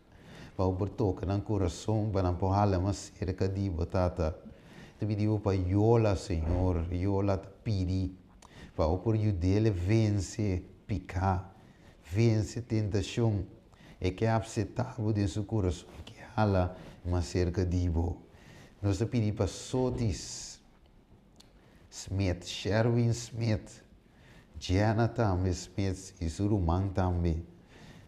S2: pa bo por toka nan kurason, pa nan por hala mas serka di bo, Tata. Ta pidi bo pa Yola, Señor. Yola ta pidi pa bo por yud'el vense piká. vense tentashon. E ke apseptá bo den su kurason, e ke hala mas serka di bo. Nos ta pidi pa Sotis Smith, Sherwin Smith, Jenna tambe Smith i su ruman tambe.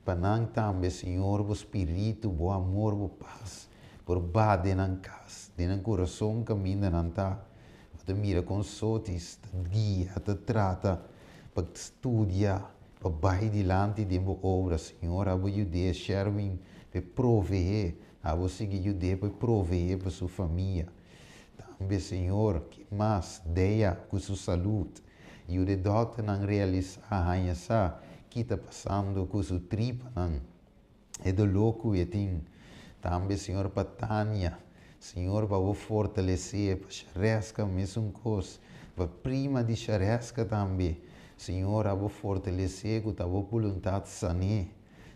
S2: Pa nan tambe, Señor, bo spiritu, bo amor, bo pas por baha den nan kas, den nan kurason kaminda nan ta. Bo ta mira kon Sotis ta guia, ta trata pa studia, pa bai dilanti den bo obra. Señor, abo yud'é Sherwin pa e proveé, abo sigui yud'é pa e proveé pa su famia. Tambe, Señor, ki mas Dea ku su salud. Yuda e dòkternan realisá, haña sa ki ta pasando ku su tripanan, e doló ku e tin. Tambe, Señor, pa Tania, Señor, pa bo fortalesé, pa Shareska mesun kos, pa prima di Shareska tambe, Señor, abo fortalesé ku ta bo boluntat san'é.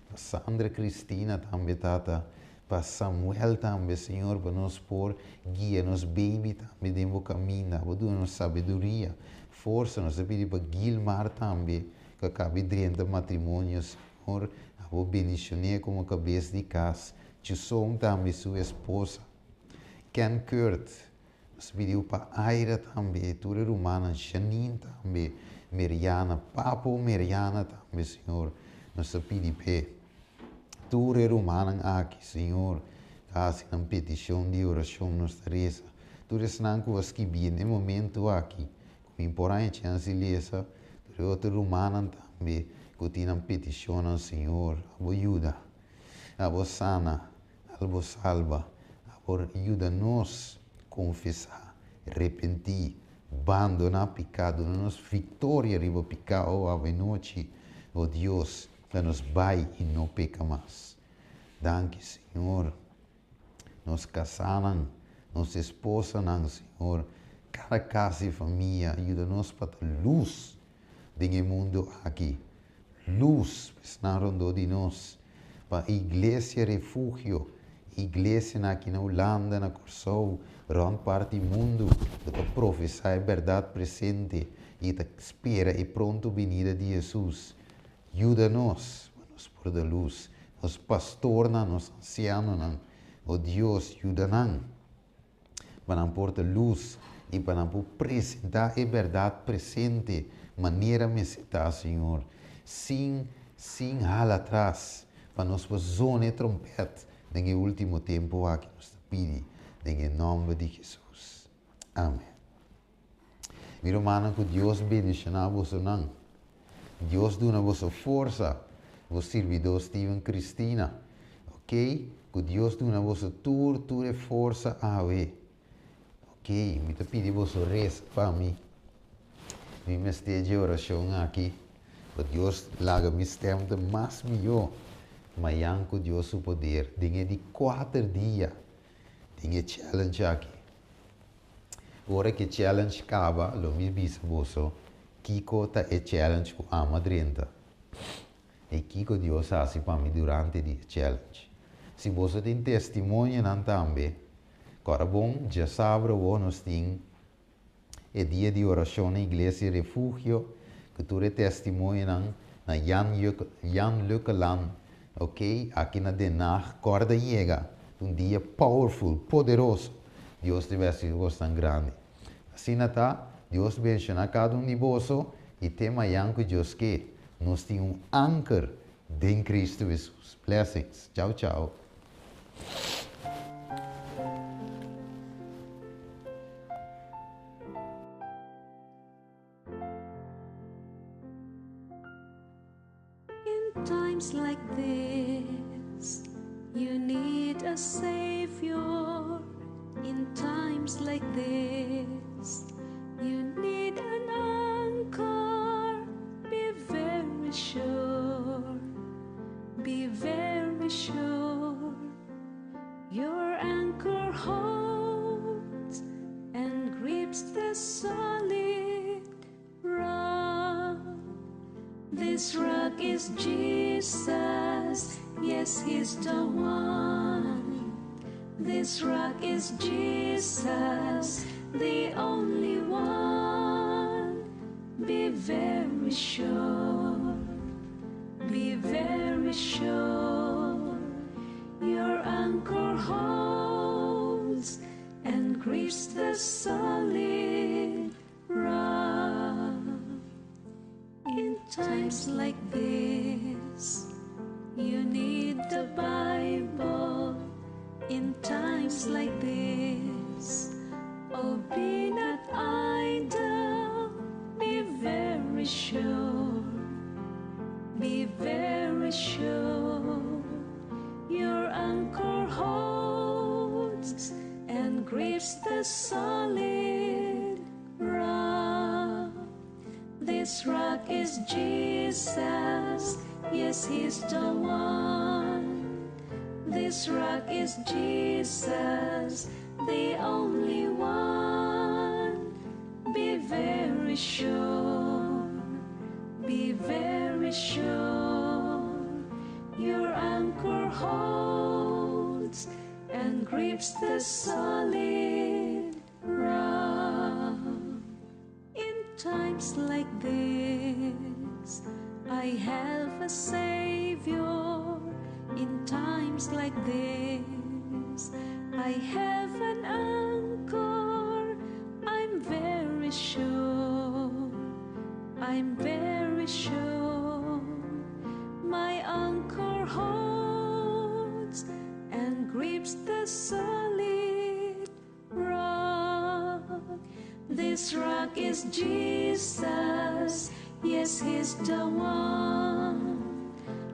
S2: Pa Sandra Cristina tambe, Tata, pa Samuel tambe, Señor, pa nos por guia nos baby tambe den bo caminda. Bo duna nos sabiduria, forsa. Nos ta pidi pa Gilmar tambe, cu a cabi drenta matrimonio, Señor, abo bendicion'é como cabes di cas. Chuson tambe, su esposa. Ken Kurt, nos ta pidiu pa Aira tambe, tur e rumannan, Janine tambe, Meriana, Papo Meriana tambe, Señor, nos ta pidi p'e. Tur e rumannan aki, Señor, ta hasi nan petishon di orashon, nos ta resa. Tur esnan ku a skibí na e momentu aki, ku mi por haña chèns di lesa, tur e otro rumannan tambe ku tin nan petishonnan, Señor, abo yuda, abo sana, abo salba, abo yuda nos konfesá, repentí, bandoná piká, duna nos viktoria riba piká, o awenochi, o Dios. Pa nos bai i no peka mas. Danki, Señor. Nos kasánan, nos esposanan, Señor, kada kas i famia, yuda nos pa ta lus den e mundu aki. Lus pa esnan rondó di nos. Pa Iglesia Refugio, iglesianan aki na Hulanda, na Kòrsou, rònt parti mundu, ku ta profesá e bèrdat presente i ta spera e pronto binida di Hesus. Yuda nos pa nos por da lus. Nos pastornan, nos ansianonan, o Dios, yuda nan pa nan por ta lus i pa nan por presentá e bèrdat presente manera mester ta, Señor, sin sin hala atras, pa nos por zona e trompèt den e último tempu aki, nos ta pidi den e nòmber di Hesus. Amèn. Mi rumannan ku Dios bendishoná bosonan. Dios duna boso forsa, bo sirbidó Steven Cristina. Ok, ku Dios duna boso tur tur e forsa awe. Ok, mi ta pidi boso resa pa mi. Mi mester dje orashon aki pa Dios laga mi stèm ta mas mihó mayan ku Dios su poder den e di kuater dia den e challenge aki. Ora ku e challenge kaba lo mi bisa boso kiko ta e challenge ku amo a drenta i kiko Dios hasi pa mi durante di e challenge. Si boso tin testimonionan tambe, kòrda bon djasabra awor nos tin e dia di orashon na Iglesia Refugio ku tur e testimonionan na Jan Jan Lukkeland, ok, aki na Den Haag, kòrda yega, ta un dia powerful, poderoso. Dios ta besti ku kosnan grandi. Asina ta, Dios benshoná kada un di boso i te mayan ku Dios ke. Nos tin un anker den Kristu Hesus. Blessings. Chao chao.
S1: In times like this, you need a savior. In times like this, you need an anchor. Be very sure, be very sure. Your anchor holds and grips the solid rock. This rock is Jesus, yes, He's the one. This rock is Jesus, the only one. Be very sure, Be very sure your anchor holds and grips the solid rock. In times like this, you need the Bible. In times like this, oh, be not idle, be very sure, be very sure. Your anchor holds and grips the solid rock. This rock is Jesus, yes, He's the one. This rock is Jesus, the only one. Be very sure, be very sure. Your anchor holds and grips the solid rock. In times like this, I have a Savior. In times like this, I have an anchor. I'm very sure. I'm very sure. My anchor holds and grips the solid rock. This rock is Jesus, yes, He's the one.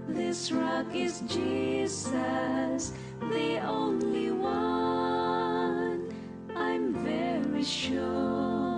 S1: This rock is Jesus, the only one. I'm very sure.